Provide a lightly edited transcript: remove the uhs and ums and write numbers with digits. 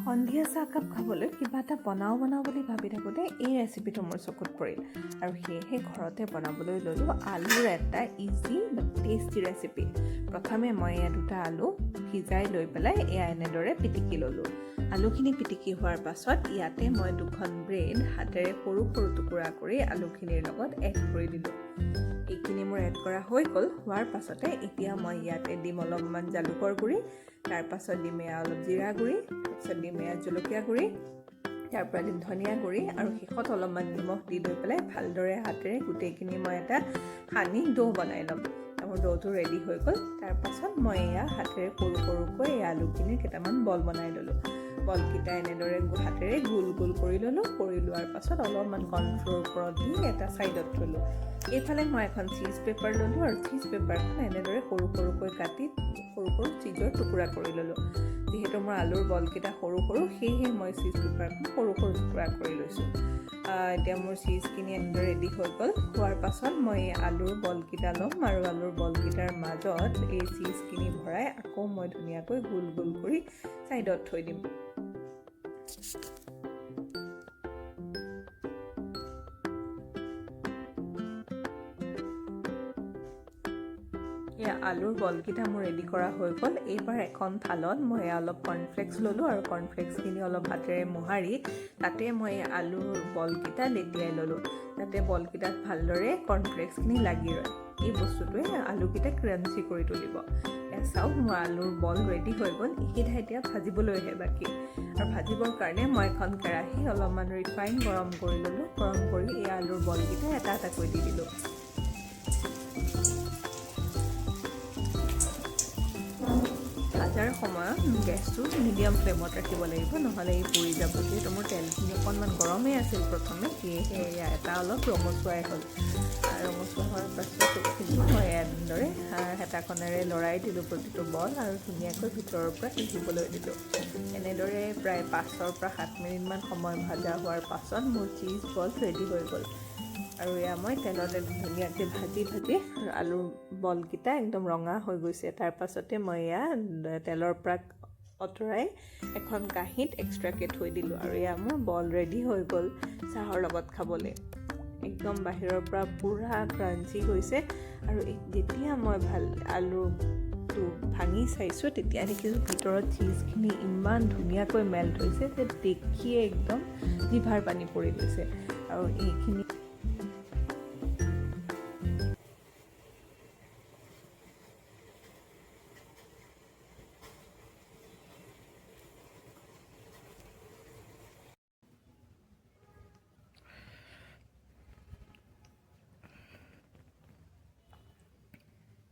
সন্ধিয়া চাহকাপ খাবলৈ কিবা এটা বনাওঁ বনাওঁ বুলি ভাবি থাকোঁতে এই ৰেচিপিটো মোৰ চকুত পৰিল আৰু সেয়েহে ঘৰতে বনাবলৈ ল'লোঁ আলুৰ এটা ইজি বাট টেষ্টি ৰেচিপি। প্ৰথমে মই এয়া দুটা আলু সিজাই লৈ পেলাই এয়া এনেদৰে পিটিকি ল'লোঁ। আলুখিনি পিটিকি হোৱাৰ পাছত ইয়াতে মই দুখন ব্ৰেড হাতেৰে সৰু সৰু টুকুৰা কৰি আলুখিনিৰ লগত এড কৰি দিলোঁ। এইখিনি মোৰ এড কৰা হৈ গ'ল। হোৱাৰ পাছতে এতিয়া মই ইয়াতে দিম অলপমান জালুকৰ গুড়ি, তাৰ পাছত দিম এয়া অলপ জিৰা গুড়ি, তাৰপিছত দিম এয়া জলকীয়া গুড়ি, তাৰ পৰা দিম ধনিয়া গুড়ি আৰু শেষত অলপমান নিমখ দি লৈ পেলাই ভালদৰে হাতেৰে গোটেইখিনি মই এটা সানি দৌ বনাই ল'ম। মোৰ দৌটো ৰেডি হৈ গ'ল। তাৰপাছত মই এয়া হাতেৰে সৰু সৰুকৈ এই আলুখিনিৰ কেইটামান বল বনাই ল'লোঁ। বলকেইটা এনেদৰে হাতেৰে গোল গোল কৰি ল'লোঁ। কৰি লোৱাৰ পাছত অলপমান কৰ্ণফ্ল'ৰ ওপৰত দি এটা ছাইডত থ'লোঁ। এইফালে মই এখন চিজ পেপাৰ ল'লোঁ আৰু চিজ পেপাৰখন এনেদৰে সৰু সৰুকৈ কাটি সৰু সৰু চিজৰ টুকুৰা কৰি ল'লোঁ। যিহেতু মোৰ আলুৰ বলকেইটা সৰু সৰু, সেয়েহে মই চিজ পেপাৰখন সৰু সৰু টুকুৰা কৰি লৈছোঁ। এতিয়া মোৰ চীজখিনি এনেদৰে ৰেডি হৈ গ'ল। হোৱাৰ পাছত মই এই আলুৰ বলকেইটা ল'ম আৰু আলুৰ বলকেইটাৰ মাজত এই চীজখিনি ভৰাই আকৌ মই ধুনীয়াকৈ গোল গোল কৰি ছাইডত থৈ দিম। এয়া আলুৰ বলকেইটা মোৰ ৰেডি কৰা হৈ গ'ল। এইবাৰ এখন থালত মই অলপ কৰ্ণফ্লেক্স ল'লোঁ আৰু কৰ্ণফ্লেক্সখিনি অলপ হাতেৰে মোহাৰি তাতে মই আলুৰ বলকেইটা লেটিয়াই ল'লোঁ, যাতে বলকেইটাত ভালদৰে কৰ্ণফ্লেক্সখিনি লাগি ৰয়। এই বস্তুটোৱে আলুকেইটা ক্ৰাঞ্চি কৰি তুলিব। এয়া চাওক, মোৰ আলুৰ বল ৰেডি হৈ গ'ল। এইকেইটা এতিয়া ভাজিবলৈহে বাকী। আৰু ভাজিবৰ কাৰণে মই এখন কেৰাহী অলপমান ৰিফাইন গৰম কৰি ল'লোঁ। গৰম কৰি এই আলুৰ বলকেইটা এটা এটাকৈ দি দিলোঁ। ভাজাৰ সময়ত গেছটো মিডিয়াম ফ্লেমত ৰাখিব লাগিব, নহ'লে ই পুৰি যাব। যিহেতু মোৰ তেলখিনি অকণমান গৰমেই আছিল প্ৰথমে, সেয়েহে এয়া এটা অলপ ৰঙচুৱাই হ'ল। ৰঙচুৱা হোৱাৰ পাছত এইখিনি মই এনেদৰে হেতাখনেৰে লৰাই দিলোঁ প্ৰতিটো বল আৰু ধুনীয়াকৈ ভিতৰৰ পৰা সিজিবলৈ দিলোঁ। এনেদৰে প্ৰায় 5ৰ পৰা 7 মিনিটমান সময় ভাজা হোৱাৰ পাছত মোৰ চীজ বল ৰেডি হৈ গ'ল। আৰু এয়া মই তেলত ধুনীয়াকৈ ভাজি ভাজি আলুৰ বলকেইটা একদম ৰঙা হৈ গৈছে। তাৰ পাছতে মই এয়া তেলৰ পৰা আঁতৰাই এখন কাঁহীত এক্সট্ৰাকৈ থৈ দিলোঁ আৰু এয়া মোৰ বল ৰেডি হৈ গ'ল চাহৰ লগত খাবলৈ। একদম বাহিৰৰ পৰা পূৰা ক্ৰাঞ্চি হৈছে। আৰু যেতিয়া মই ভাল আলুটো ভাঙি চাইছোঁ, তেতিয়া দেখিছোঁ ভিতৰত চীজখিনি ইমান ধুনীয়াকৈ মেল্ট হৈছে যে দেখিয়ে একদম জিভাৰ পানী পৰি গৈছে। আৰু এইখিনি